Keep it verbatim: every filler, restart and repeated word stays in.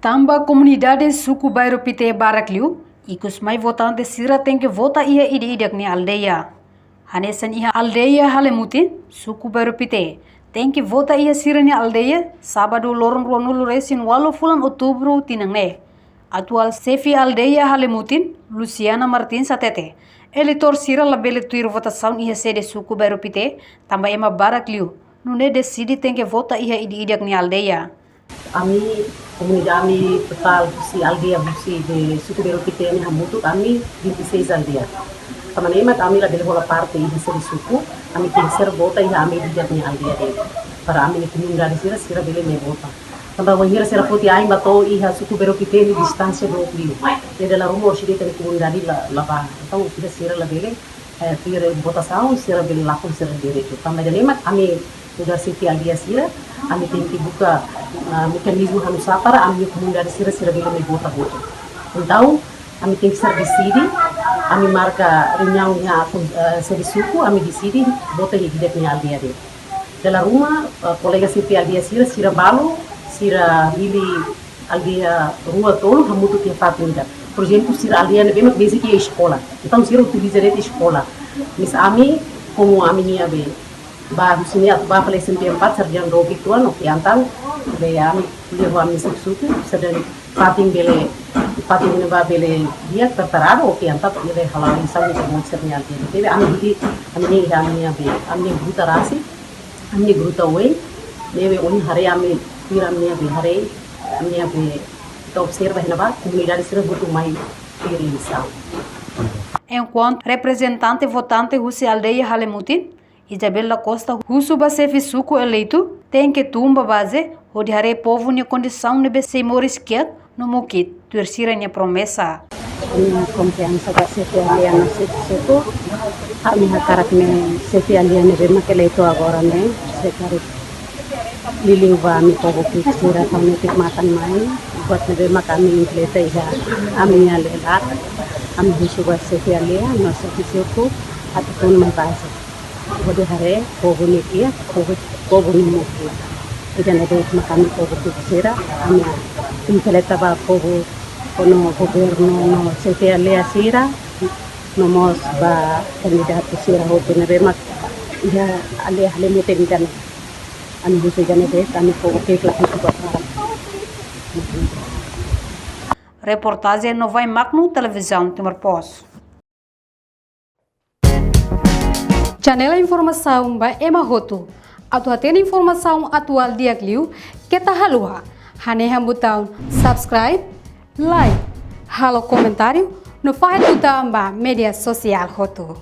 Tanba komunidade suku Bairro Pité barak liu, ikus mai votante sira tenke vota iha ida-idak nia aldeia. Hanesan iha aldeia Halemutin, suku Bairro Pité, tenke vota iha sira-nia aldeia, sábadu loron ruanulu resin ualu fulan outubru tinan ne'e. Atuál xefe aldeia Halemutin, Luciana Martins hatete, eleitór sira labele tuir votasaun iha sede suku Bairro Pité, tanba ema barak liu, nune'e deside tenke vota iha ida-idak nia aldeia. Ami, komunidade ami totál husi aldeia husi de suku Bairro Pité ne'e hamutuk ami vinte e seis aldeia. Tanba ne'e mak ami labele hola parte iha sede suku, ami tenke ser vota iha ami ida-idak nia aldeia de'it. Para ami-nia komunidade sira, sira bele mai vota. Tanba wainhira sira foti ain ba to'o iha suku Bairro Pité ne'e distánsia dook liu. Ne'e dala ruma orsida ita-nia komunidade la, la bá. Entaun, sira, sira labele, eh, tuir votasaun, sira bele lakon sira direitu. Tanba ida-ne'e mak ami nu'udar xefe aldeia sira, ami tenke buka, ah, mekanizmu hanusá para ami-nia komunidade sira, sira bele mai vota hotu. Entaun, ami tenke ser deside, ami marka reuniaun iha, eh, sede suku, ami deside vota iha ida-idak nia aldeia de'it. Dala ruma, eh, kolega xefe aldeia sira, sira balu, sira hili aldeia rua tolu hamutuk iha fatin ida. Por ezemplu, sira aldeia ne'ebé mak besik iha eskola. Entaun sira utiliza de'it eskola. Mais ami, komu ami-nia be, ba husi ne'e atu ba fali S M P empat, sarjana dook uitoan, oke, entaun, be ami ko'alia ho ami-nia xefe suku, sira dehan fatin bele, fatin ne'ebá bele di'ak, preparadu, oke, entaun bele hala'o eleisaun iha sira-nia aldeia. Jadi ami hili, ami-nia, ami-nia be, ami-nia gruta rasik, ami-nia gruta oin, ne'ebé ohin haree ami, tuir ami-nia be haree, ami-nia be, ita observa iha ne'ebá, komunidade sira hotu mai tuir eleisaun. Enkuantu reprezentante votante husi aldeia Halemutin, Isabel da Costa husu ba xefe suku eleitu, tenke tun ba baze, hodi haree povu nia kondisaun ne'ebé sei moris kiak no mukit, tuir sira-nia promesa. Ami konfiansa ba xefe aldeia no xefe suku. Ami hakarak ne'e xefe aldeia ne'ebé mak eleitu agora ne'e, sei karik liuliu ba ami povu kiak sira, ami kiak matan mai, buat ne'ebé mak ami enfrenta iha ami-nia aldeia laran. Ami husu ba xefe aldeia no xefe suku atu tun mai baze. Hodi haree povu nia kiak, povu, povu nia mukit. Ida-ne'e de'it mak ami povu kiak sira, ami enfrenta ba povu, no governu, no xefe aldeia sira, no mós ba kandidatu sira hotu ne'ebé mak iha aldeia Halemutin ida-ne'e. Ami husu ida-ne'e de'it, ami povu kiak la husu ba fora. Reportajen Novai Magno, Televizaun Timor Post. Janela informasaun ba ema hotu. Atu hatene informasaun atuál di'ak liu, keta haluha hanehan butaun subscribe, like, halo komentáriu, no fahe tutan ba média sosiál hotu.